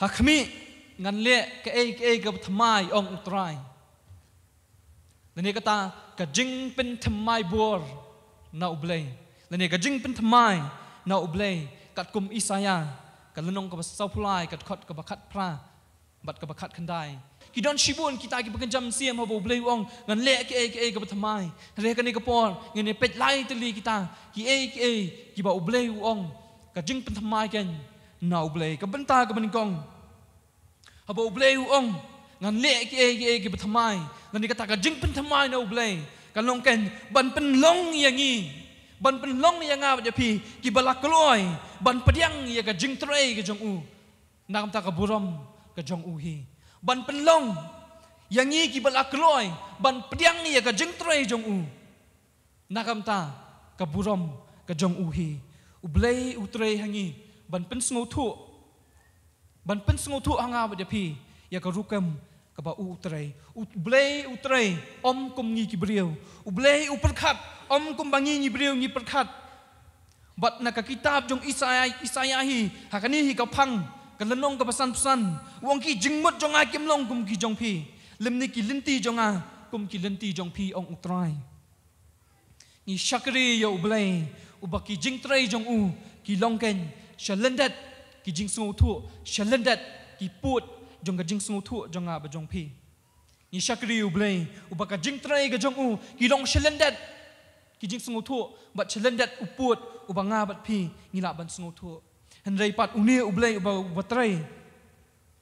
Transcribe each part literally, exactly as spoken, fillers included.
Ha khmih ngan leh kaei kaei kaba thymmai, ong U Trai. Lane kata ka jingpynthymmai bor na U Blei. Lane ka jingpynthymmai na U Blei, katkum Isaïah, ka lynnong kaba sawphew lai, ka dkhot kaba khatphra bad kaba khatkhyndai. Ki don shibun kita kiba kynja mynsiem haba U Blei u ong ngan leh kaei kaei kaba thymmai. Hynrei ha kane ka por ngin ïa peit lai tylli kita kiei kiei kiba U Blei u ong ka jingpynthymmai kan na U Blei. Ka bynta kaba nyngkong, haba U Blei u ong ngan leh kiei kiei kiba thymmai, lane kata ka jingpynthymmai na U Blei, ka long kan ban pynlong ïa ngi, ban pynlong ïa nga bad ïa phi kiba la kloi ban pdiang ïa ka jingtrei ka jong u, na ka bynta ka burom ka jong u hi. Ban pynlong ïa ngi kiba la kloi ban pdiang ïa ka jingtrei jong u, na ka bynta ka burom ka jong u hi. U Blei u trei ha ngi ban pynsngewthuh, ban pynsngewthuh ha nga bad ïa phi ïa ka rukom kaba u trei. U Blei u trei ym kum ngi ki briew. U Blei u pyrkhat ym kumba ngi ngi briew ngi pyrkhat. Bad na ka kitab jong Isaïah, Isaïah hi, ha kane hi ka phang, ka lynnong kaba sanphew san, u ong ki jingmut jong nga kim long kum ki jong phi, lymne ki lynti jong nga kum ki lynti jong phi, ong U Trai. Ngi shakri ïa U Blei uba ki jingtrei jong u ki long kan sha lyndet ki jingsngewthuh, sha lyndet ki pud jong ka jingsngewthuh jong nga bad jong phi. Ngi shakri ïa U Blei uba ka jingtrei ka jong u ki long sha lyndet ki jingsngewthuh bad sha lyndet u pud uba nga bad phi ngi lah ban sngewthuh. Hynrei pat une U Blei uba, uba trei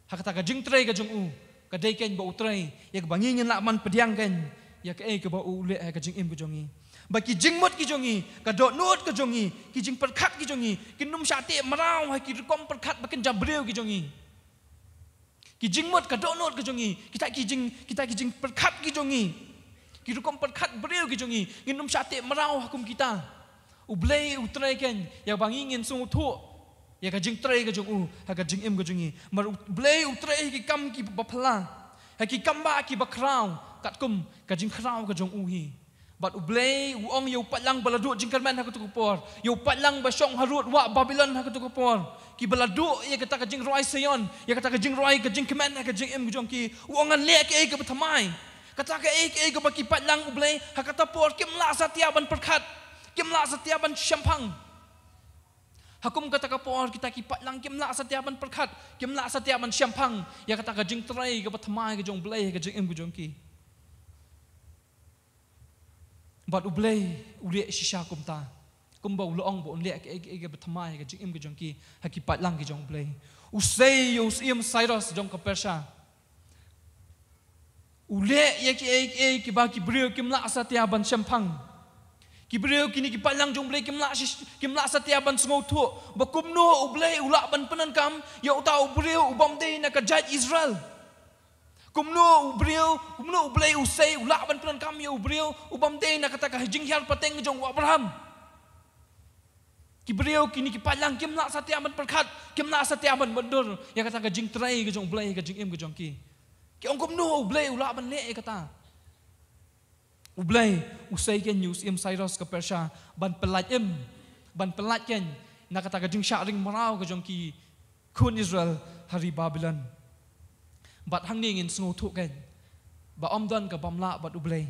ha kata ka jingtrei ka jong u, ka dei kan ba u trei ïa kaba ngi ngin lah ban pdiang kan ïa kaei kaba u leh ha ka jingim ka jong ngi. Ba ki jingmut ki jong ngi, ka dohnud ka jong ngi, ki jingpyrkhat ki jong ngi kin ym shah teh mraw ha ki rukom pyrkhat ba kynja briew ki jong ngi. Ki jingmut, ka dohnud ka jong ngi, kita ki jing, kita ki jingpyrkhat ki jong ngi, ki rukom pyrkhat briew ki jong ngi ngin ym shah teh mraw ha kum kita. U Blei u trei kan ïa ba ngi ngin sngewthuh ïa ka jingtrei ka jong u ha ka jingim ka jong ngi. Namar U Blei u trei ha ki kam kiba phylla, ha ki kam ba kiba khraw, katkum ka jingkhraw ka jong u hi. Bad U Blei u ong ïa u paidlang ba la duh jingkyrmen ha kato ka por, ïa u paidlang ba shong harud wah Babilon ha kato ka por, kiba la duh ïa kata ka jingrwai Sion, ïa kata ka jingrwai ka jingkmen ha ka jingim ka jong ki, u ong ngan leh kaei kaba thymmai. Kata kaei kaei kaba ki paidlang U Blei ha kata por kim lah satia ban pyrkhat, kim lah satia ban shemphang. Ha kum kata ka por kita ki paidlang kim lah satia ban pyrkhat, kim lah satia ban shemphang ïa kata ka jingtrei kaba thymmai ka jong U Blei ha ka jingim ka jong ki. Bad U Blei u leh shisha kumta, kumba u la ong ba un leh kaei kaei kaba thymmai ha ka jingim ka jong ki, ha ki paidlang ki jong U Blei. U Sei ïa u Syiem Cyrus jong ka Persia, u leh ïa kiei kiei kiba ki briew kim lah satia ban shemphang. Ki briew kine ki paidlang jong U Blei kim lah shi-, kim lah satia ban sngewthuh ba kumno U Blei u lah ban pyndonkam ïa uta u briew u bym dei na ka jait Israel. Kumno u briew, kumno U Blei u sei u lah ban pyndonkam ïa u briew u bym dei na kata ka jinghiar pateng jong u Abraham. Ki briew kine ki paidlang kim lah satia ban pyrkhat, kim lah satia ban byndur ïa kata ka jingtrei ka jong U Blei ha ka jingim ka jong ki. Ki ong kumno U Blei u lah ban leh ïa kata. U Blei u sei kan ïa u Syiem Cyrus ka Persia ban pyllait im, ban pyllait kan na kata ka jingshah ring mraw ka jong ki khun Israel ha ri Babilon. Bad hangne ngin sngewthuh kan ba ym don ka bym lah bad U Blei.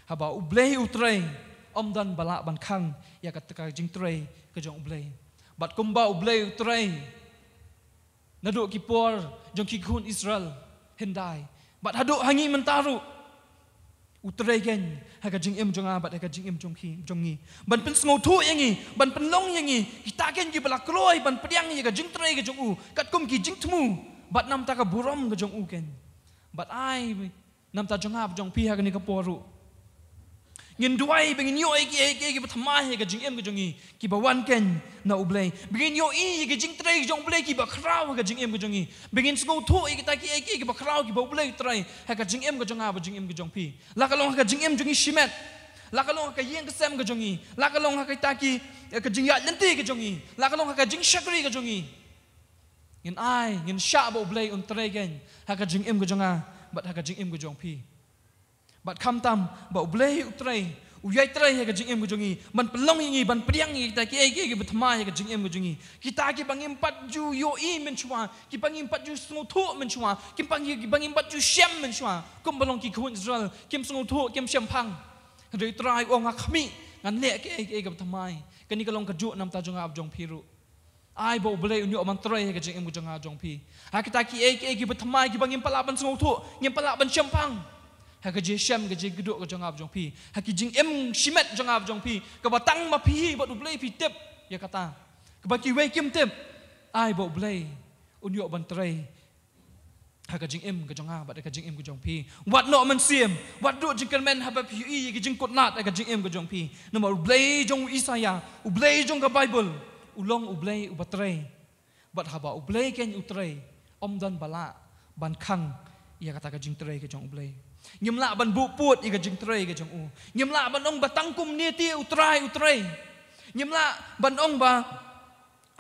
Haba U Blei u trei, ym don ba lah ban khang ïa kata ka jingtrei ka jong U Blei. Bad kumba U Blei u trei naduh ki por jong ki khun Israel hyndai, bad haduh ha ngi mynta ruh, u trei kan ha ka jingim jong nga bad ha ka jingim jong ki, jong ngi, ban pynsngewthuh ïa ngi, ban pynlong ïa ngi kita kan kiba la kloi ban pdiang ïa ka jingtrei ka jong u katkum ki jingthmu bad namta ka burom ka jong u kan. Bad ai namta jong nga bad jong phi ha kane ka por ruh, ngin duwai ba ngin ïoh ïa kiei kiei kiba thymmai ha ka jingim ka jong ngi kiba wan kan na U Blei. Ba ngin ïohi ïa ka jingtrei ka jong U Blei kiba khraw ha ka jingim ka jong ngi. Ba ngin sngewthuh ïa kita kiei kiei kiba khraw kiba U Blei u trei ha ka jingim ka jong nga bad jingim ka jong phi. La ka long ha ka jingim jong ngi shimet, la ka long ha ka ïing ka sem ka jong ngi, la ka long ha kita ki, eh, ka jingïaid lynti ka jong ngi, la ka long ha ka jingshakri ka jong ngi. Ngin ai, ngin shah ba U Blei un trei kan ha ka jingim ka jong nga bad ha ka jingim ka jong phi. Bad khamtam ba U Blei u trei, U ïai trei ïa ka jingim ka jong ngi, ban pynlong ïa ngi, ban pdiang ïa kita kiei kiei kiba thymmai ïa ka jingim ka jong ngi. Kita kiba ngim pat ju ïohi mynshuwa, kiba ngim pat ju sngewthuh mynshuwa, kiba, kiba ngim pat ju shem mynshuwa. Kumba long ki khun Israel, kim sngewthuh, kim shemphang. Hynrei U Trai u ong, ha khmih, ngan leh kiei kiei kiba thymmai. Kane ka long kajuh na ka bynta jong nga bad jong phi ruh. Ai ba U Blei un ïoh ban trei ha ka jingim ka jong nga jong phi. Ha kita kiei kiei kiba thymmai kiba ngim pat lah ban sngewthuh, ngim pat lah ban shemphang. Ha ka jingshem ka jingkyrduh ka jong nga bad jong phi. Ha ki jingim shimet jong nga bad jong phi. Kaba tang ma phi bad U Blei phi tip ïa kata. Kaba kiwei kim tip. Ai ba U Blei un ïoh ban trei ha ka jingim ka jong nga bad ha ka jingim ka jong phi. Wat noh mynsiem, wat duh jingkyrmen haba phi ïohi ïa ki jingkutlad ha ka jingim ka jong phi. Namar U Blei jong u Isaïah, U Blei jong ka Baibl, u long U Blei uba trei. Bad haba U Blei ken u trei, ym don ba lah ban khang ïa kata ka jingtrei ka jong U Blei. Ngim lah ban buh pud ïa ka jingtrei ka jong u. Ngim lah ban ong ba tang kumne te U Trai u trei. Ngim lah ban ong ba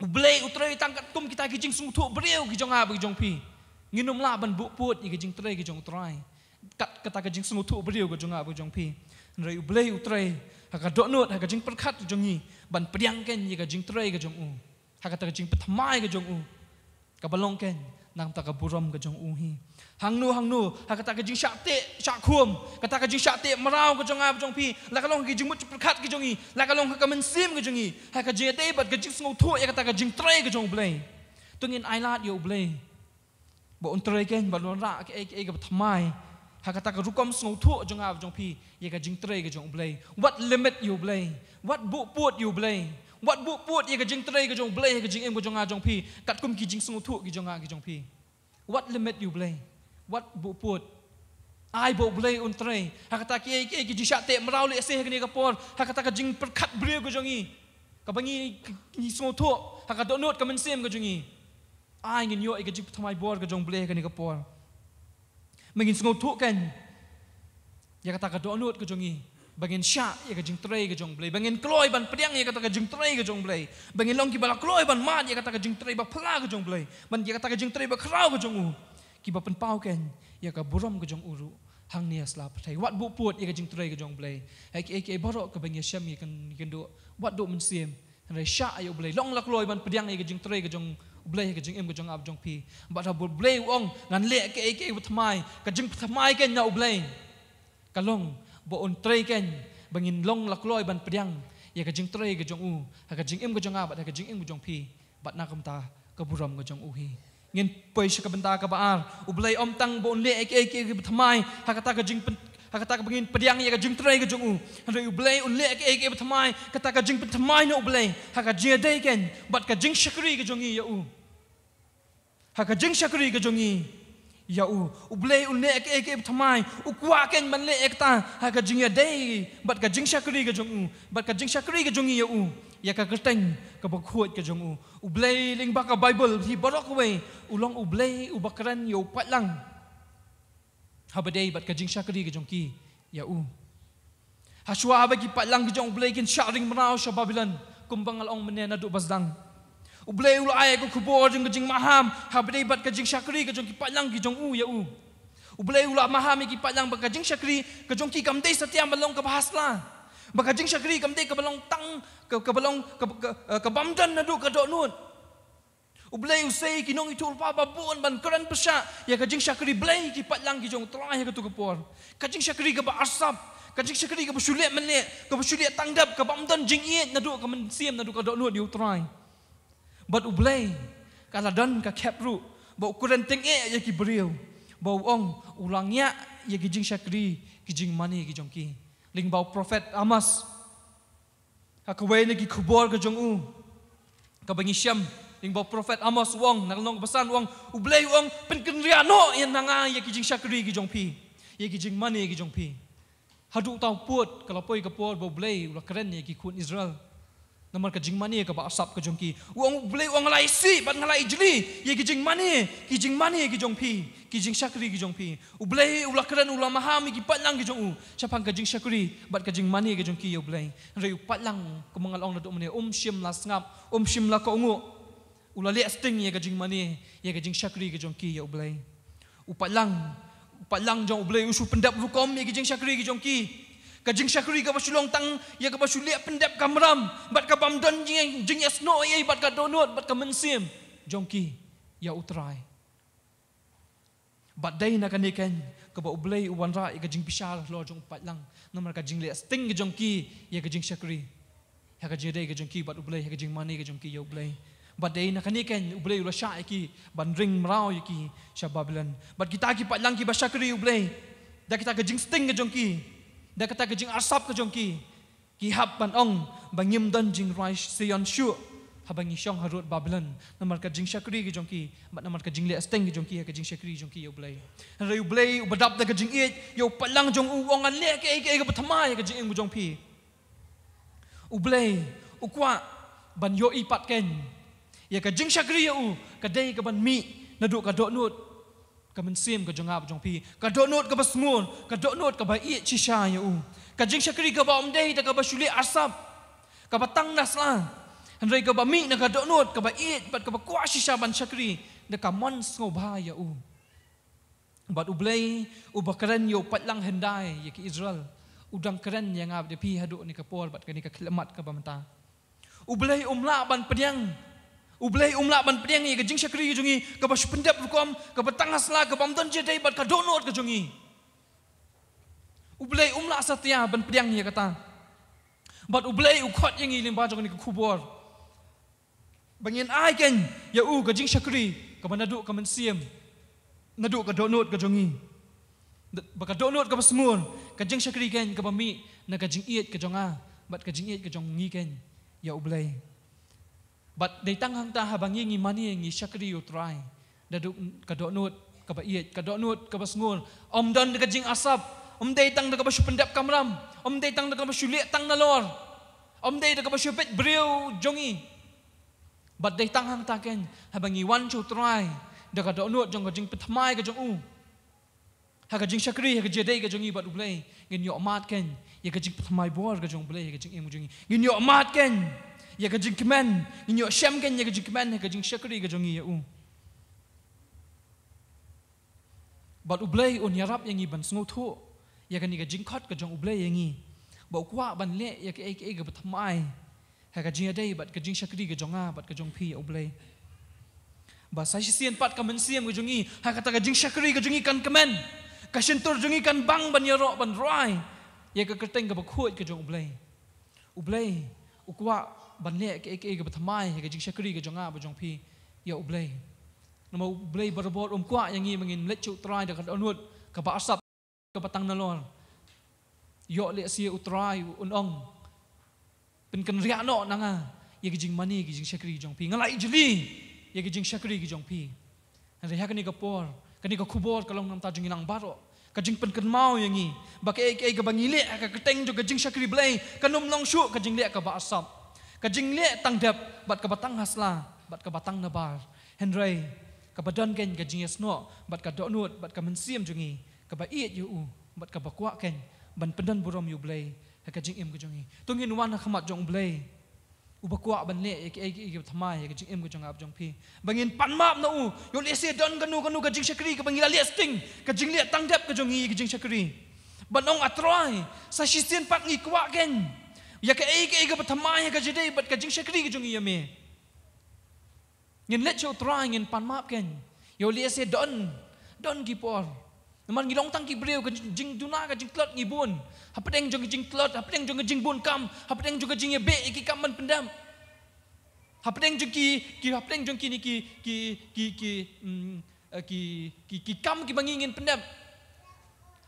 U Blei u trei tang katkum kita ki jingsngewthuh briew ki jong nga bad ki jong phi. Ngin ym lah ban buh pud ïa ka jingtrei ka jong U Trai kat kata ka jingsngewthuh briew ka jong nga bad ki jong phi. Hynrei U Blei u trei ha ka dohnud, ha ka jingpyrkhat ka jong ngi, ban pdiang ken ïa ka jingtrei ka jong u. Ha kata ka jingpynthymmai ka jong u, kaba long ken na ka bynta ka burom ka jong u hi. Hangno hangno, ha kata ka jingshah teh shah khum, kata ka jingshah teh mraw ka jong nga bad jong phi, la ka long ha ka jingmut jingpyrkhat ka jong ngi, la ka long ha ka mynsiem ka jong ngi, ha ka jingïadei bad ka jingsngewthuh ïa kata ka jingtrei ka jong U Blei, to ngin ailad ïa U Blei ba un trei ken, ba un wanrah kiei kiei kiba thymmai ha kata ka rukom sngewthuh jong nga bad jong phi ïa ka jingtrei ka jong U Blei. Wat limit ïa U Blei. Wat buh pud ïa U Blei. Wat buh pud ïa ka jingtrei ka jong U Blei ha ka jingim ka jong nga jong phi katkum ki jingsngewthuh ki jong nga ki jong phi. Wat limit ïa U Blei. Wat buh pud. Ai ba U Blei un trei ha kata kiei kiei ki jingshah teh mraw lehse ha kane ka por, ha kata ka jingpyrkhat briew ka jong ngi, kaba ngi, ngi sngewthuh ha ka dohnud ka mynsiem ka jong ngi. Ai ngin ïoh ïa ka jingpynthymmai bor ka jong U Blei ha kane ka por. Ba ngin sngewthuh ken ïa kata ka dohnud ka jong ngi, ba ngin shah ïa ka jingtrei ka jong U Blei, ba ngin kloi ban pdiang ïa kata ka jingtrei ka jong U Blei, ba ngin long kiba la kloi ban mad ïa kata ka jingtrei ba phylla ka jong U Blei, ban ïa kata ka jingtrei ba khraw ka jong u, kiba pynpaw ken ïa ka burom ka jong u ruh hangne ha sla pyrthei. Wat buh pud ïa ka jingtrei ka jong U Blei ha kiei kiei baroh kaba ngi shem, ngi kyn-, ngi kynduh. Wat duh mynsiem. Hynrei shah ïa U Blei, long la kloi ban pdiang ïa ka jingtrei ka jong U Blei ha ka jingim ka jong nga bad jong phi. Bad haba U Blei u ong, ngan leh kiei kiei ba thymmai, ka jingpynthymmai ken na U Blei ka long ba un trei ken, ba ngin long la kloi ban pdiang ïa ka jingtrei ka jong u ha ka jingim ka jong nga bad ha ka jingim ka jong phi, bad na ka bynta ka burom ka jong u hi. Ngin poi sha ka bynta kaba ar. U Blei ym tang ba un leh kiei kiei kiba thymmai ha kata ka jingpyn-, ha kata kaba ngin pdiang ïa ka jingtrei ka jong u. Hynrei U Blei un leh kiei kiei kiba thymmai, kata ka jingpynthymmai na U Blei ha ka jingïadei ken bad ka jingshakri ka jong ngi ïa u. Ha ka jingshakri ka jong ngi ïa u, U Blei un leh kiei kiei kiba thymmai. U kwah ken ban leh ïa kata ha ka jingïadei bad ka jingshakri ka jong u, bad ka jingshakri ka jong ngi ïa u, ïa ka kyrteng kaba khuid ka jong u. U Blei lyngba ka Baibl hi baroh kawei u long U Blei uba kren ïa u paidlang haba dei bad ka jingshakri ka jong ki ïa u. Hashwa ba ki paidlang ki jong U Blei kin shah ring mraw sha Babilon, kumba nga la ong mynne naduh ba sdang, U Blei u la ai ka khubor jong ka jingmaham haba dei bad ka jingshakri ka jong ki paidlang ki jong u ïa u. U Blei u la maham ïa ki paidlang ba ka jingshakri ka jong ki kam dei satia ban long kaba hasla, ba ka jingshakri kam dei kaba long tang, ka, kaba long ka, ka, eh, ka bym don naduh ka dohnud. U Blei u sei ïa ki nongïathuhlypa ba bun ban kren pyrshah ïa ka jingshakri Blei ki paidlang ki jong U Trai ha kato ka por. Ka jingshakri kaba arsap, ka jingshakri kaba shu leh mynleh, kaba shu leh tang dep, kaba ym don jingïeit naduh ka mynsiem, naduh ka dohnud ïa U Trai. Bad U Blei ka la don ka khep ruh ba u kren tyngeh ïa ki briew, ba u ong u la ngiah ïa ki jingshakri, ki jingmane ki jong ki. Lyngba u prophet Amos, ha kawei na ki khubor ka jong u kaba ngi shem, lyngba u prophet Amos u ong, na ka lynnong kaba san u ong, U Blei u ong, pynkynriah noh ïa na nga ïa ki jingshakri ki jong phi, ïa ki jingmane ki jong phi. Haduh uta u pud ka la poi ka por ba U Blei u la kren ïa ki khun Israel namar ka jingmane kaba arsap ka jong ki. U ong, U Blei u ong, nga la isih bad nga la ijli ïa ki jingmane, ki jingmane ki jong phi, ki jingshakri ki jong phi. U Blei u la kren, u la maham ïa ki paidlang ki jong u shaphang ka jingshakri bad ka jingmane ka jong ki ïa U Blei. Hynrei u paidlang, kumba nga la ong naduh mynne, um shym la sngap, um shym la kohnguh. U la leh sting ïa ka jingmane, ïa ka jingshakri ka jong ki ïa U Blei. U paidlang, u paidlang jong U Blei u shu pyndep rukom ïa ki jingshakri ki jong ki. Ka jingshakri kaba shu long tang ïa kaba shu leh pyndep kamram, bad ka bym don jing, jingïasnoh ei ei bad ka dohnud bad ka mynsiem jong ki ïa U Trai. Bad dei na kane keiñ kaba U Blei u wanrah ïa ka jingbishar halor jong u paidlang, namar ka jingleh sting ka jong ki ïa ka jingshakri, ha ka jingïadei ka jong ki bad U Blei, ha ka jingmane ka jong ki ïa U Blei. Bad dei na kane keiñ U Blei u la shah ïa ki ban ring mraw ïa ki sha Babilon. Bad kita ki paidlang kiba shakri U Blei, da kita ka jingsting ka jong ki, da kita ka jingarsap ka jong ki, ki hap ban ong ba ngim don jingrwai sha Sion shuh haba ngi shong harud Babilon, namar ka jingshakri ka jong ki, bad namar ka jingleh sting ka jong ki ha ka jingshakri jong ki ïa U Blei. Hynrei U Blei uba dap da ka jingïeit ïa u paidlang jong u, u ong, ngan leh kaei kaei kaba thymmai ha ka jingim ka jong phi. U Blei u kwah ban ïohi pat keiñ ïa ka jingshakri ïa u ka dei kaban mih naduh ka dohnud ka mynsiem ka jong nga bad jong phi, ka dohnud kaba sngur, ka dohnud kaba ïeit shisha ïa u. Ka jingshakri kaba ym dei da kaba shu leh arsap, kaba tang na sla, hynrei kaba mih na ka dohnud kaba ïeit bad kaba kwah shisha ban shakri da ka mon sngewbha ïa u. Bad U Blei uba kren ïa u paidlang hyndai, ïa ki Israel, u dang kren ïa nga bad ïa phi haduh kane ka por bad kane ka khyllipmat kaba mynta. U Blei um lah ban pdiang, U Blei um lah ban pdiang ïa ka jingshakri ka jong ngi kaba shu pyndep rukom, kaba tang ha sla, kaba ym don jingïadei bad ka dohnud ka jong ngi. U Blei um lah satia ban pdiang ïa kata. Bad U Blei u khot ïa ngi lyngba jong kane ka khubor ba ngin ai keiñ ïa u ka jingshakri kaba naduh ka mynsiem, naduh ka dohnud ka jong ngi. Ba ka dohnud kaba sngur, ka jingshakri keiñ kaba mih na ka jingïeit ka jong nga bad ka jingïeit ka jong ngi keiñ ïa U Blei. Bad dei tang hangta haba ngi, ngi mane, ngi shakri ïa U Trai, naduh ka dohnud kaba ïeit, ka dohnud kaba sngur, ym don da ka jingarsap, ym dei tang da kaba shu pyndep kamram, ym dei tang da kaba shu leh tang nalor, ym dei da kaba shu bit briew jong ngi. Bad dei tang hangta keiñ haba ngi wan sha U Trai da ka dohnud jong ka jingpynthymmai ka jong u ha ka jingshakri, ha ka jingïadei ka jong ngi bad U Blei, ngin ïoh mad keiñ ïa ka jingpynthymmai bor ka jong U Blei ha ka jingim ka jong ngi. Ngin ïoh mad keiñ ïa ka jingkmen, ngin ïoh shem keiñ ïa ka jingkmen ha ka jingshakri ka jong ngi ïa u. Bad U Blei un ïarap ïa ngi ban sngewthuh ïa kane ka jingkhot ka jong U Blei ïa ngi, ba u kwah ban leh ïa kaei kaei kaba thymmai ha ka jingïadei bad ka jingshakri ka jong nga bad ka jong phi ïa U Blei. Ba sa shisien pat ka mynsiem ka jong ngi ha kata ka jingshakri ka jong ngi kan kmen, ka shyntur jong ngi kan bang ban ïaroh ban rwai ïa ka kyrteng kaba khuid ka jong U Blei. U Blei u kwah ban leh kaei kaei kaba thymmai ha ka jingshakri ka jong nga bad jong phi ïa U Blei. Namar U Blei barabor um kwah ïa ngi ba ngin leit sha U Trai da ka dohnud kaba arsap, kaba tang nalor. Ïoh lehse U Trai un ong, pynkynriah noh na nga ïa ka jingmane, ka jingshakri ka jong phi, nga la ïeit jylliew ïa ka jingshakri ka jong phi. Hynrei ha kane ka por, kane ka khubor ka long na ka bynta jong ngi lang baroh, ka jingpynkynmaw ïa ngi ba kaei kaei kaba ngi leh ha ka kyrteng jong ka jingshakri Blei kan ym long shuh ka jingleh kaba arsap, ka jingleh tang dep bad kaba tang ha sla bad kaba tang nabar. Hynrei kaba don keiñ ka jingïasnoh bad ka dohnud bad ka mynsiem jong ngi kaba ïeit ïa u bad kaba kwah keiñ ban pyndon burom ïa U Blei ha ka jingim ka jong ngi. To ngin wan ha khmat jong U Blei uba kwah ban leh ïa kaei kaei kaba thymmai ha ka jingim ka jong nga bad jong phi, ba ngin pan map na u. Ïoh lehse don kano kano ka jingshakri kaba ngi la leh sting, ka jingleh tang dep ka jong ngi ïa ka jingshakri. Ban ong, A Trai, sa shisien pat ngi kwah keiñ ïa kaei kaei kaba thymmai ha ka jingïadei bad ka jingshakri ka jong ngi ïa me. Ngin leit sha U Trai, ngin pan map keiñ. Ïoh lehse don, don ki por, namar ngi long tang ki briew, ka jingduna ka jingtlot ngi bun. Hapdeng jong ka jingtlot, hapdeng jong ka jingbun kam, hapdeng jong ka jingïabeh ïa ki kam ban pyndem, hapdeng jong ki, ki hapdeng jong kine ki, ki, ki, ki, mm, eh, ki, ki, ki kam kiba ngi ngin pyndem,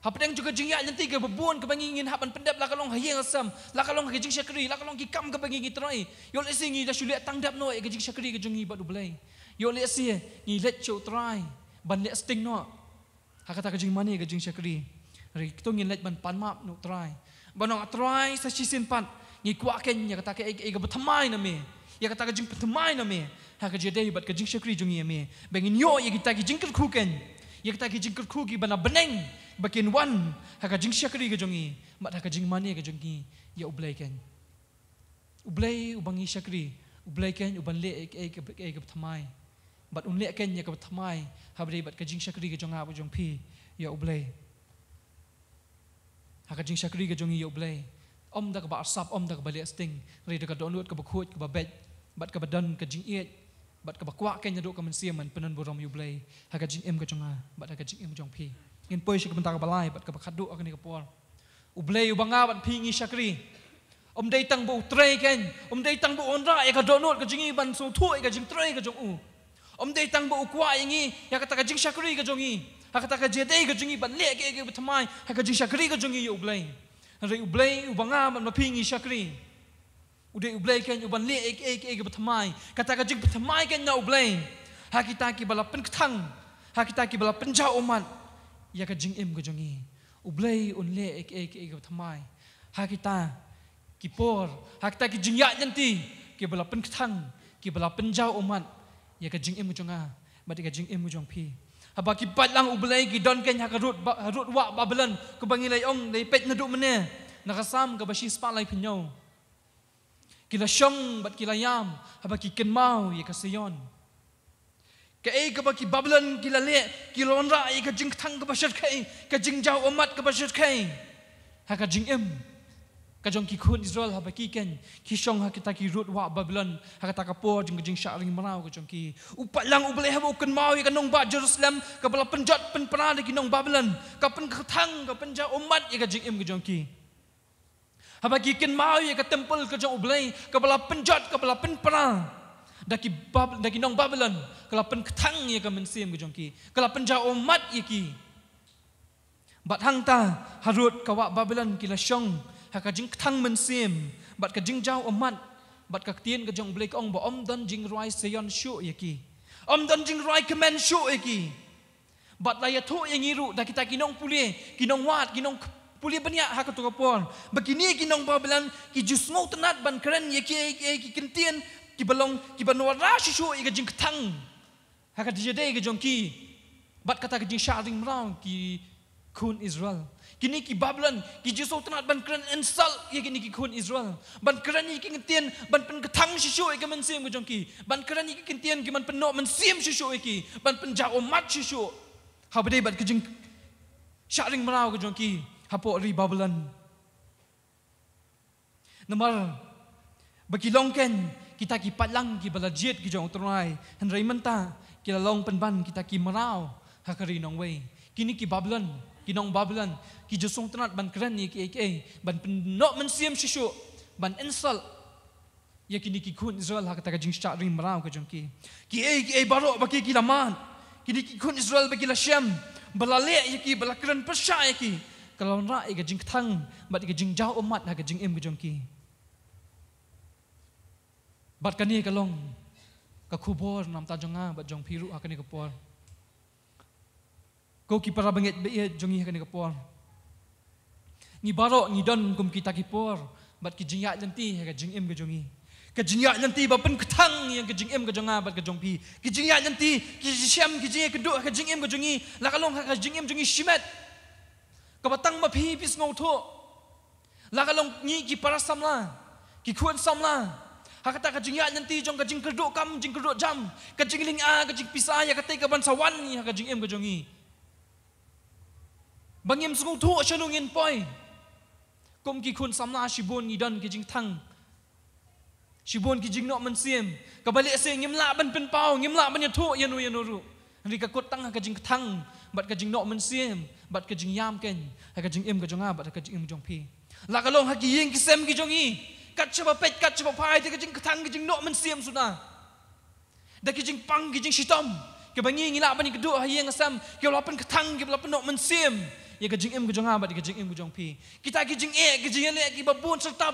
hapdeng jong ka jingïaid lynti kaba bun kaba ngi ngin hap ban pyndem, la ka long ha ïing ha sem, la ka long ha ka jingshakri, la ka long ki kam kaba ngi ngi trei. Ïoh lehse ngi la shu leh tang dep noh ïa ka jingshakri ka jong ngi bad U Blei. Ïoh lehse ngi leit sha U Trai ban leh sting noh ha kata ka jingmane, ka jingshakri. Hynrei to ngin leit ban pan map na U Trai, ban ong, A Trai, sa shisien pat ngi kwah keiñ ïa kata kaei kaei kaba thymmai na me, ïa kata ka jingpynthymmai na me ha ka jingïadei bad ka jingshakri jong ngi ïa me, ba ngin ïoh ïa kita ki jingkyrkhu keiñ, ïa kita ki jingkyrkhu kiba na bneng ba kin wan ha ka jingshakri ka jong ngi bad ha ka jingmane ka jong ngi ïa U Blei keiñ. U Blei uba ngi shakri, U Blei keiñ uban leh ïa kaei kaei kaba thymmai, bad un leh keiñ ïa kaba thymmai haba ïadei bad ka jingshakri ka jong nga bad jong phi ïa U Blei. Ha ka jingshakri ka jong ngi ïa U Blei, ym da kaba arsap, ym da kaba leh sting, hynrei da ka dohnud kaba khuid, kaba beit, bad kaba don ka jingïeit, bad kaba kwah keiñ naduh ka mynsiem ban pyndonburom ïa U Blei ha ka jingim ka jong nga bad ha ka jingim jong phi. Ngin poi sha ka bynta kaba lai bad kaba khatduh ha kane ka por. U Blei uba nga bad phi ngi shakri, ym dei tang ba u trei keiñ, ym dei tang ba u wanrah ïa ka dohnud ka jong ngi ban sngewthuh ïa ka jingtrei ka jong u. Ym dei tang ba u kwah ïa ngi, ïa kata ka jingshakri ka jong ngi, ha kata ka jingïadei ka jong ngi ban leh kiei kiei ba thymmai ha ka jingshakri ka jong ngi ïa U Blei. Hynrei U Blei uba nga bad ma phi ngi shakri, u dei U Blei keiñ uban leh kiei kiei kiei kiei ba thymmai. Kata ka jingpynthymmai keiñ na U Blei ha kita kiba la pynkthang, ha kita kiba la pynjaw ummat ïa ka jingim ka jong ngi. U Blei un leh kiei kiei kiei kiei ba thymmai ha kita ki por, ha kita ki jingïaid lynti kiba la pynkthang, kiba la pynjaw ummat ïa ka jingim ka jong nga bad ïa ka jingim ka jong phi. Haba ki paidlang U Blei ki don keiñ ha ka rud ba-, ha rud wah Babilon, kumba ngi la ïohi, la peit naduh mynne na ka Salm kaba shispah laiphew hynñiew. Ki la shong bad ki la ïam haba ki kynmaw ïa ka Sion. Kaei kaba ki Babilon ki la leh, ki la wanrah ïa ka jingkthang kaba shyrkhei, ka jingjaw ummat kaba shyrkhei ha ka jingim ka jong ki khun Israel, haba ki keiñ ki shong ha kita ki rud wah Babilon, ha kata ka por jong ka jingshah ring mraw ka jong ki. U paidlang U Blei haba u kynmaw ïa ka nongbah Jerusalem kaba la pynjot pynpra da ki nong Babilon, ka pynkthang, ka pynjaw ummat ïa ka jingim ka jong ki. Haba ki kynmaw ïa ka temple ka jong U Blei kaba la pynjot, kaba la pynpra da ki Bab-, da ki nong Babilon, ka la pynkthang ïa ka mynsiem ka jong ki, ka la pynjaw ummat ïa ki. Bad hangta ha rud ka wah Babilon ki la shong ha ka jingkthang mynsiem bad ka jingjaw ummat, bad ka ktien ka jong U Blei ka ong ba ym don jingrwai Sion shuh ïa ki, ym don jingrwai kmen shuh ïa ki. Bad la ïathuh ïa ngi ruh da kita ki nongpule, ki nongwad, ki nongpule bniah ha kato ka por, ba kine ki nong Babilon ki ju sngewtynnat ban kren ïa ki, ïa ki, ïa ki kyntien kiba long, kiba wanrah shuh shuh ïa ka jingkthang ha ka jingïadei ka jong ki bad kata ka jingshah ring mraw ki khun Israel. Kine ki Babilon ki ju sngewtynnat ban kren insult ïa kine ki khun Israel, ban kren ïa ki kyntien ban pynkthang shuh shuh ïa ka mynsiem ka jong ki, ban kren ïa ki kyntien kiban pynnoh mynsiem shuh shuh ïa ki, ban pynjaw ummat shuh shuh, haba dei bad ka jingshah ring mraw ka jong ki hapoh ri Babilon. Namar ba ki long keiñ kita ki paidlang kiba la jied ki jong U Trai, hynrei mynta ki la long pynban kita ki mraw ha ka ri nongwei. Kine ki Babilon, ki nong Babilon, ki ju sngewtynnat ban kren ïa kiei kiei, ban pynnoh mynsiem shuh shuh, ban insult ïa kine ki khun Israel ha kata ka jingshah ring mraw ka jong ki. Kiei kiei baroh ba ki, ki la mad, kine ki khun Israel ba ki la shem, ba la leh ïa ki, ba la kren pyrshah ïa ki, ka la wanrah ïa ka jingkthang bad ïa ka jingjaw ummat ha ka jingim ka jong ki. Bad kane ka long ka khubor namar jong nga bad jong phi ruh ha kane ka por. Ko ki para bangeit ba ïeit jong ngi ha kane ka por, ngi baroh ngi don kum kita ki por bad ki jingïaid lynti ha ka jingim ka jong ngi. Ka jingïaid lynti ba pynkthang ïa ka jingim ka jong nga bad ka jong phi. Ki jingïaid lynti, ki jingshem, ki jingïakynduh ha ka jingim ka jong ngi, la ka long ha ka jingim jong ngi shimet, kaba tang ma phi phi sngewthuh. La ka long ngi ki para samla, ki khun samla, ha kata ka jingïaid lynti jong ka jingkyrduh kam, jingkyrduh jam, ka jinglynga, ka jingpisa, ïa katei kaban sa wan ïa ka jingim ka jong ngi, ba ngim sngewthuh shano ngin poi. Kum ki khun samla shibun ngi don ki jingkthang, shibun ki jingnoh mynsiem, kaba lehse ngim lah ban pynpaw, ngim lah ban ïathuh ïano ïano ruh. Hynrei ka kut tang ha ka jingkthang bad ka jingnoh mynsiem bad ka jingïam keiñ ha ka jingim ka jong nga bad ha ka jingim jong phi. La ka long ha ki ïing ki sem ki jong ngi, kat shaba peit, kat shaba phai, da ka jingkthang, ka jingnoh mynsiem suda, da ki jingpang, ki jingshitom, kaba ngi ngi lah ban ïakynduh ha ïing ha sem, kiba la pynkthang, kiba la pynnoh mynsiem ïa ka jingim ka jong nga bad ïa ka jingim ka jong phi. Kita ki jingeh, ki jingeh kiba bun syrtap,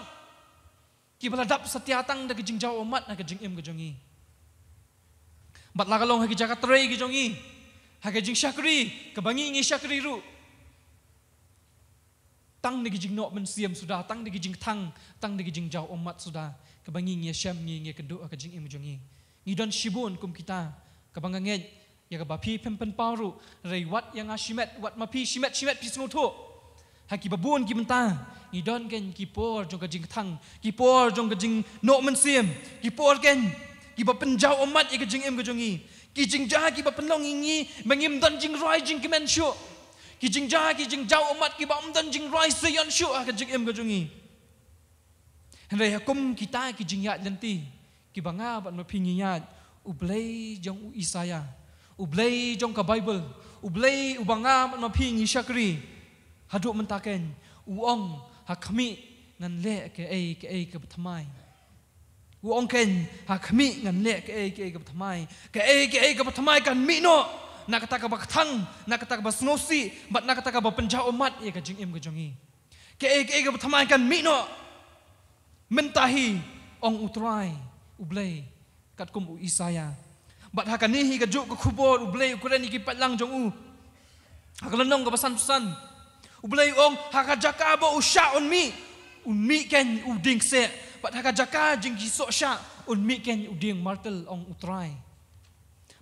kiba la dap satia tang da ka jingjaw ummat ha ka jingim ka jong ngi. Bad la ka long ha ki jaka trei ki jong ngi, ha ka jingshakri kaba ngi ngi shakri ruh, tang da ki jingnoh mynsiem suda, tang da ki jingkthang, tang da ki jingjaw ummat suda, kaba ngi ngi ïashem, ngi ngi ïakynduh ha ka jingim ka jong ngi. Ngi don shibun kum kita, kaba nga ngeit ïa kaba phi phim pynpaw ruh, hynrei wat ïa nga shimet, wat ma phi shimet shimet phi sngewthuh. Ha kiba bun ki bynta ngi don keiñ ki por jong ka jingkthang, ki por jong ka jingnoh mynsiem, ki por keiñ kiba pynjaw ummat ïa ka jingim ka jong ngi, ki jingjia kiba pynlong ïa ngi ba ngim don jingrwai jingkmen shuh, Ki jingjia, ki jingjaw ummat kiba ym don jingrwai sha ïan shuh ha ka jingim ka jong ngi. Hynrei ha kum kita ki jingïaid lynti kiba nga bad ma phi ngi ïaid, U Blei jong u Isaïah, U Blei jong ka Baibl, U Blei uba nga bad ma phi ngi shakri haduh mynta kein, u ong, ha khmih ngan leh kaei kaei kaba thymmai. U ong kein, ha khmih ngan leh kaei kaei kaba thymmai. Kaei kaei kaba thymmai kan mih noh na kata kaba kthang, na kata kaba sngewsih bad na kata kaba pynjaw ummat ïa ka jingim ka jong ngi. Kaei kaei kaba thymmai kan mih noh. Mynta hi, ong U Trai U Blei, katkum u Isaïah. Bad ha kane hi kajuh ka khubor U Blei u kren ïa ki paidlang jong u ha ka lynnong kaba sanphew san. U Blei u ong, ha ka jaka ba u shah un mih, un mih kein u dieng kseh. Bad ha ka jaka jong ki soh shah, un mih kein u dieng martel, ong U Trai.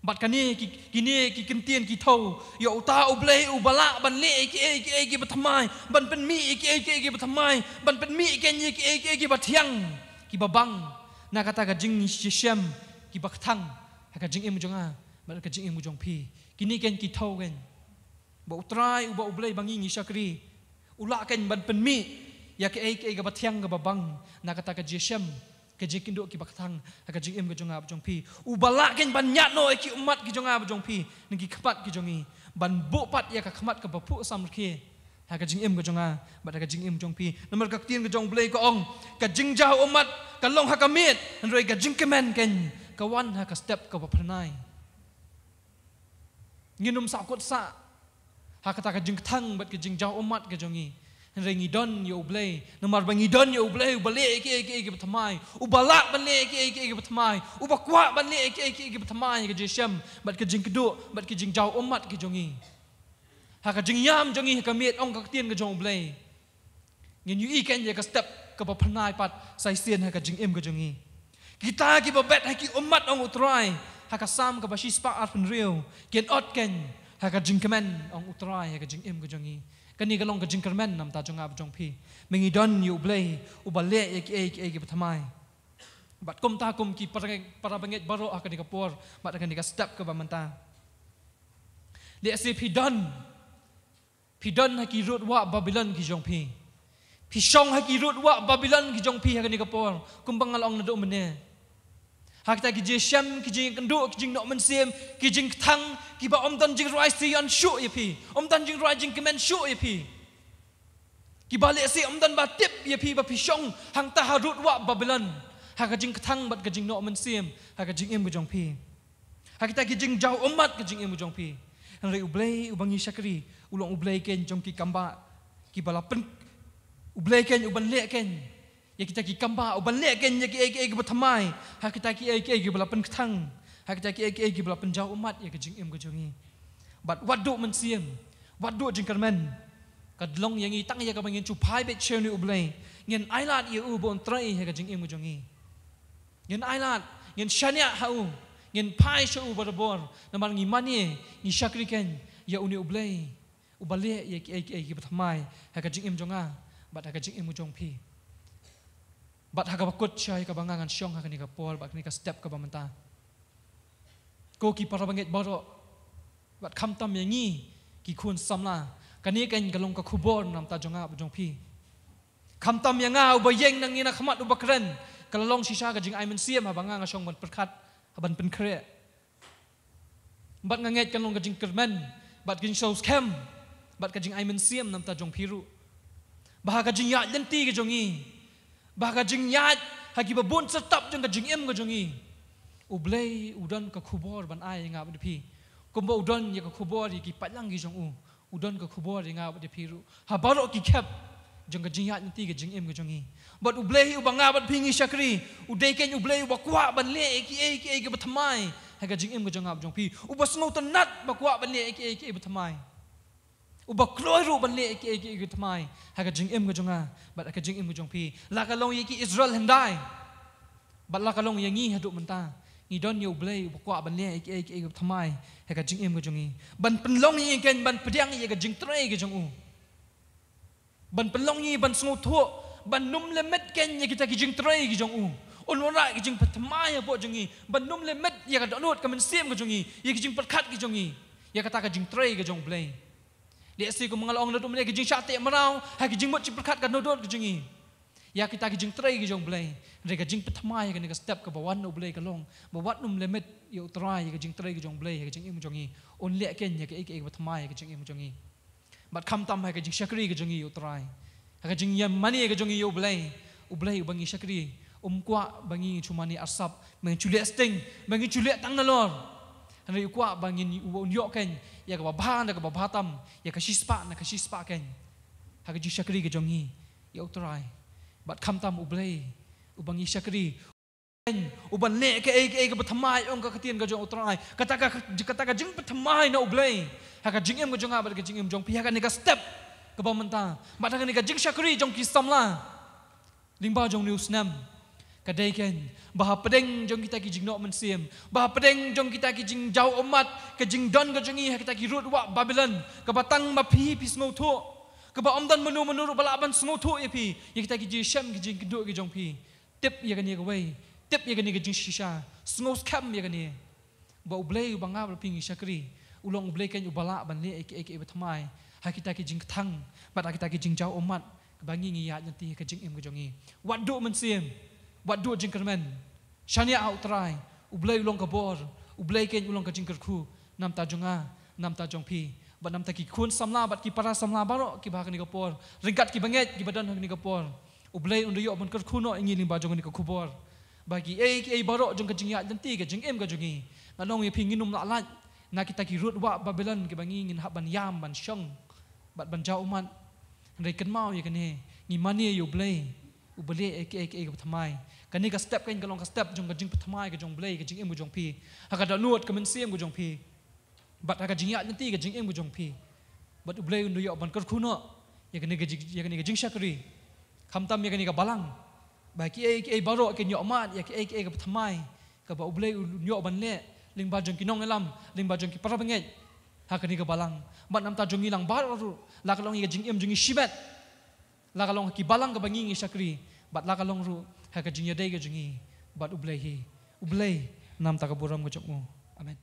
Bad kane ki, kine ki ktien ki thew ïa uta U Blei uba lah ban leh ïa kiei kiei kiba thymmai, ban pynmih ïa kiei kiei kiba thymmai, ban pynmih kein ïa kiei kiei kiba thiang, kiba bang na kata ka jingïashem kiba kthang ha ka jingim jong nga bad ka jingim jong phi. Kine kein ki thew kein ba U Trai uba U Blei ba ngi ngi shakri u lah kein ban pynmih ïa kaei kaei kaba thiang kaba bang na kata ka jingïashem, ka jingkynduh kiba kthang ha ka jingim ka jong nga bad jong phi. Uba lah kein ban ñiad noh ïa ki ummat ki jong nga bad jong phi na ki khmat ki jong ngi, ban buh pat ïa ka khmat kaba phuh samrkhie ha ka jingim ka jong nga bad ha ka jingim jong phi. Namar ka ktien ka jong U Blei ka ong, ka jingjaw ummat ka long ha ka miet, hynrei ka jingkmen kein ka wan ha ka step kaba phyrnai. Ngin ym sahkut sah ha kata ka jingkthang bad ka jingjaw ummat ka jong ngi. Hynrei ngi don ïa U Blei. Namar ba ngi don ïa U Blei uba leh ïa kiei kiei kiba thymmai, uba lah ban leh ïa kiei kiei kiba thymmai, uba kwah ban leh ïa kiei kiei kiba thymmai ha ka jingïashem bad ka jingkynduh bad ka jingjaw ummat ka jong ngi. Ha ka jingïam jong ngi ha ka miet, ong ka ktien ka jong U Blei, ngin ïohi kein ïa ka step kaba phyrnai pat sa shisien ha ka jingim ka jong ngi. Kita kiba bet ha ki ummat, ong U Trai, ha ka Salm kaba shispah arphew hynriew, kin ot kein ha ka jingkmen, ong U Trai, ha ka jingim ka jong ngi. Kane ka long ka jingkyrmen namar jong nga bad jong phi, ba ngi don ïa U Blei uba leh ïa kiei kiei kiba thymmai. Bad kumta kum ki para, para bangeit baroh ha kane ka por bad ha kane ka step kaba mynta, lehse phi don Phi don ha ki rud wah Babilon ki jong phi. Phi shong ha ki rud wah Babilon ki jong phi ha kane ka por, kumba nga la ong naduh mynne. Ha kita ki jingïashem, ki jingkynduh, ki jingnoh mynsiem, ki jingkthang, kiba ym don jingrwai sha ïan shuh ïa phi, ym don jingrwai jingkmen shuh ïa phi. Kiba lehse ym don ba tip ïa phi ba phi shong hangta ha rud wah Babilon, ha ka jingkthang bad ka jingnoh mynsiem ha ka jingim ka jong phi, ha kita ki jingjaw ummat ka jingim ka jong phi. Hynrei U Blei uba ngi shakri u long U Blei kein jong ki kambah kiba la pyn, U Blei kein uban leh kein ïa kita ki kambah, uban leh kein ïa kiei kiei kiba thymmai ha kita kiei kiei kiba la pynkthang, ha kita kiei kiei kiba la pynjaw ummat ïa ka jingim ka jong ngi. Bad wat duh mynsiem, wat duh jingkyrmen, ka long ïa ngi tang ïa kaba ngin shu phai beit sha une U Blei, ngin ailad ïa u ba un trei ha ka jingim ka jong ngi. Ngin ailad, ngin shaniah ha u, ngin phai sha u barabor, namar ngi mane, ngi shakri kein ïa une U Blei uba leh ïa kiei kiei kiba thymmai ha ka jingim jong nga bad ha ka jingim jong phi. Bad ha kaba kut shai kaba nga ngan shong ha kane ka por bad kane ka step kaba mynta, ko ki para bangeit baroh, bad khamtam ïa ngi ki khun samla, kane kein ka long ka khubor namar jong nga bad jong phi. Khamtam ïa nga uba ïeng na ngi na khmat uba kren, ka la long shisha ka jingai mynsiem haba nga nga shong ban pyrkhat, ban pynkhreh. Bad nga ngeit kan long ka jingkyrmen bad ka jingsngewskhem bad ka jingai mynsiem namar jong phi ruh, ba ha ka jingïaid lynti ka jong ngi, ba ha ka jingïaid ha kiba bun syrtap jong ka jingim ka jong ngi, U Blei u don ka khubor ban ai ïa nga bad ïa phi, kumba u don ïa ka khubor ïa ki paidlang ki jong u. U don ka khubor ïa nga bad ïa phi ruh ha baroh ki khep jong ka jingïaid lynti ka jingim ka jong ngi. Bad U Blei uba nga bad phi ngi shakri, u dei kein U Blei uba kwah ban leh ïa kiei kiei kiba thymmai ha ka jingim ka jong nga bad jong phi, uba sngewtynnat ba kwah ban leh ïa kiei kiei kiba thymmai, uba kloi ruh ban leh ïa kiei kiei kiba thymmai ha ka jingim ka jong nga bad ha ka jingim ka jong phi. La ka long ïa ki Israel hyndai bad la ka long ïa ngi haduh mynta, ngi don ïa U Blei uba kwah ban leh ïa kiei kiei kiba thymmai ha ka jingim ka jong ngi, ban pynlong ïa ngi kein ban pdiang ïa ka jingtrei ka jong u, ban pynlong ïa ngi ban sngewthuh, ban ym leh met kein ïa kita ki jingtrei ki jong u. Un wanrah ki jingpynthymmai hapoh jong ngi, ban ym leh met ïa ka dohnud ka mynsiem ka jong ngi, ïa ki jingpyrkhat ki jong ngi ïa kata ka jingtrei ka jong U Blei. Lehse kumba nga la ong naduh mynne, ka jingshah teh mraw ha ka jingmut jingpyrkhat ka dohnud ka jong ngi ïa kita ki jingtrei ki jong U Blei. Hynrei ka jingpynthymmai ha kane ka step kaba wan na U Blei ka long ba wat nym limit ïa U Trai ïa ka jingtrei ka jong U Blei ha ka jingim ka jong ngi. Un leh keiñ ïa kaei kaei kaba thymmai ha ka jingim ka jong ngi. Bad khamtam ha ka jingshakri ka jong ngi ïa U Trai, ha ka jingïamane ka jong ngi ïa U Blei, U Blei uba ngi shakri um kwah ba ngi shu mane arsap, ba ngin shu leh sting, ba ngin shu leh tang nalor. Hynrei u kwah ba ngin, uba un ïoh keiñ ïa kaba bha na kaba bha tam, ïa ka shispah na ka shispah keiñ, ha ka jingshakri ka jong ngi ïa U Trai. Bad khamtam U Blei uba ngi shakri, uban leh kaei kaei kaba thymmai, ong ka ktien ka jong U Trai. Kata ka, kata ka jingpynthymmai na U Blei ha ka jingim ka jong nga bad ka jingim jong phi ha kane ka step kaba mynta, bad ha kane ka jingshakri jong ki samla lyngba jong une u snem, ka dei keiñ ba hapdeng jong kita ki jingnoh mynsiem, ba hapdeng jong kita ki jingjaw ummat, ka jingdon ka jong ngi ha kita ki rud wah Babilon, kaba tang ma phi phi sngewthuh, kaba ym don mano mano ruh ba lah ban sngewthuh ïa phi, ïa kita ki jingshem ki jingkynduh ki jong phi. Tip ïa kane kawei, tip ïa kane ka jingshisha, sngewskhem ïa kane, ba U Blei uba nga bad phi ngi shakri, u long U Blei keiñ uba lah ban leh ïa kaei kaei ba thymmai ha kita ki jingkthang bad ha kita ki jingjaw ummat kaba ngi ngi ïaid lynti ha ka jingim ka jong ngi. Wat duh mynsiem, wat duh jingkyrmen. Shaniah ha U Trai. U Blei u long ka bor, U Blei keiñ u long ka jingkyrkhu na bynta jong nga, na bynta jong phi, bad na bynta ki khun samla bad ki para samla baroh kiba ha kane ka por, ryngkat kiba ngeit kiba don ha kane ka por. U Blei un da ïoh ban kyrkhu noh ïa ngi lyngba jong kane ka khubor, ba kiei kiei baroh jong ka jingïaid lynti ka jingim ka jong ngi, ngan ong ïa phi, ngin ym lah lait na kita ki rud wah Babilon kiba ngi ngin hap ban ïam, ban shong bad ban jaw ummat. Hynrei kynmaw ïa kane, ngi mane ïa U Blei uba leh ïa kaei kaei kaba thymmai. Kane ka step keiñ ka long ka step jong ka jingpynthymmai ka jong U Blei ha ka jingim ka jong phi, ha ka dohnud ka mynsiem ka jong phi, bad ha ka jingïaid lynti ka jingim ka jong phi. Bad U Blei un da ïoh ban kyrkhu noh ïa kane ka jing, ïa kane ka jingshakri, khamtam ïa kane ka balang, ba kiei kiei baroh kin ïoh mad ïa kaei kaei kaba thymmai kaba U Blei un ïoh ban leh lyngba jong ki nongïalam, lyngba jong ki para bangeit ha kane ka balang. Bad na bynta jong ngi lang baroh ruh, la ka long ïa ka jingim jong ngi shimet, la ka long ha ki balang kaba ngi ngi shakri, bad la ka long ruh ha ka jingïadei ka jong ngi bad U Blei hi. U Blei, na bynta ka burom ka jong u. Amen.